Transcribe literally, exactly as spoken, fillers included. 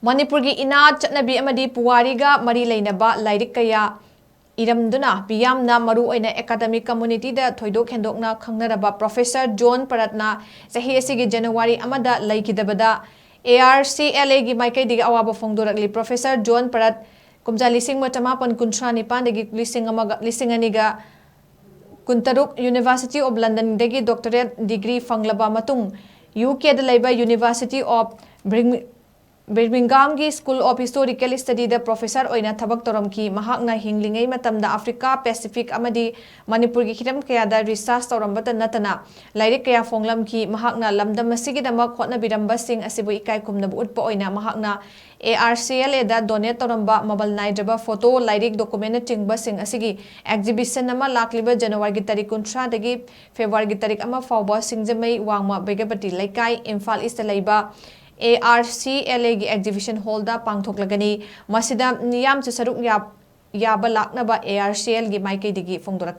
ꯃꯅꯤꯄꯨꯔꯒꯤ ꯏꯅꯥꯠ, ꯆꯠꯅꯕꯤ ꯑꯃꯗꯤ ꯄꯨꯋꯥꯔꯤꯒ ꯃꯔꯤ ꯂꯩꯅꯕ ꯂꯥꯏꯔꯤꯛ ꯀꯌꯥ ꯏꯔꯝꯗꯨꯅ ꯃꯤꯌꯥꯝꯅ ꯃꯔꯨꯑꯣꯏꯅ academic community ꯗ ꯊꯣꯏꯗꯣꯛ ꯍꯦꯟꯗꯣꯛꯅ ꯈꯪꯅꯔꯕ Professor ꯖꯣꯟ ꯄꯔꯠꯅ ꯆꯍꯤ ꯑꯁꯤꯒꯤ ꯖꯅꯋꯥꯔꯤ ꯑꯃꯗ ꯂꯩꯈꯤꯗꯕꯗ A R C L A ꯒꯤ ꯃꯥꯏꯀꯩꯗꯒꯤ ꯑꯋꯥꯕ ꯐꯣꯡꯗꯣꯔꯛꯂꯤ꯫ Professor ꯖꯣꯟ ꯄꯔꯠ ꯀꯨꯝꯖꯥ ꯂꯤꯁꯤꯡ ꯑꯃ ꯆꯃꯥꯄꯟ ꯀꯨꯟꯊ꯭ꯔꯥ ꯅꯤꯄꯥꯟꯗꯒꯤ ꯂꯤꯁꯤꯡ ꯑꯃꯒ, ꯂꯤꯁꯤꯡ ꯑꯅꯤꯒ ꯀꯨꯟꯇꯔꯨꯛ University of London ꯗꯒꯤ doctorate degree ꯐꯪꯂꯕ ꯃꯇꯨꯡ, U K ꯗ ꯂꯩꯕ University of Birming-, Birmingham ꯒꯤ School of Historical Study the professor ꯑꯣꯏꯅ ꯊꯕꯛ ꯇꯧꯔꯝꯈꯤ꯫ ꯃꯍꯥꯛꯅ ꯍꯤꯡꯂꯤꯉꯩ ꯃꯇꯝꯗ Africa, Pacific ꯑꯃꯗꯤ ꯃꯅꯤꯄꯨꯔꯒꯤ ꯍꯤꯔꯝ ꯀꯌꯥꯗ research ꯇꯧꯔꯝꯕꯇ ꯅꯠꯇꯅ, ꯂꯥꯏꯔꯤꯛ ꯀꯌꯥ ꯐꯣꯡꯂꯝꯈꯤ꯫ ꯃꯍꯥꯛꯅ ꯂꯝꯗꯝ ꯑꯁꯤꯒꯤꯗꯃꯛ ꯍꯣꯠꯅꯕꯤꯔꯝꯕꯁꯤꯡ ꯑꯁꯤꯕꯨ ꯏꯀꯥꯏ ꯈꯨꯝꯅꯕ ꯎꯠꯄ ꯑꯣꯏꯅ ꯃꯍꯥꯛꯅ A R C L A the donate ꯇꯧꯔꯝꯕ ꯃꯃꯜ ꯅꯥꯏꯗ꯭ꯔꯕ photo, ꯂꯥꯏꯔꯤꯛ, document ꯅꯆꯤꯡꯕꯁꯤꯡ ꯑꯁꯤꯒꯤ exhibition ꯑꯃ ꯂꯥꯛꯂꯤꯕ ꯖꯅꯋꯥꯔꯤꯒꯤ ꯇꯥꯔꯤꯛ ꯀꯨꯟꯊ꯭ꯔꯥꯗꯒꯤ ꯐꯦꯕ꯭ꯔꯨꯋꯥꯔꯤꯒꯤ ꯇꯥꯔꯤꯛ ꯑꯃ ꯐꯥꯎꯕ ꯁꯤꯡꯖꯃꯩ ꯋꯥꯡꯃ ꯕꯦꯒꯕꯇꯤ ꯂꯩꯀꯥꯏ, ꯏꯝꯐꯥꯜ East ꯇ ꯂꯩꯕ A R C L A ꯒꯤ exhibition hall ꯗ ꯄꯥꯡꯊꯣꯛꯂꯒꯅꯤ꯫ ꯃꯁꯤꯗ ꯃꯤꯌꯥꯝꯁꯨ ꯁꯔꯨꯛ ꯌꯥ-, ꯌꯥꯕ ꯂꯥꯛꯅꯕ A R C L ꯒꯤ ꯃꯥꯏꯀꯩꯗꯒꯤ ꯐꯣꯡꯗꯣꯔꯛꯈꯤ꯫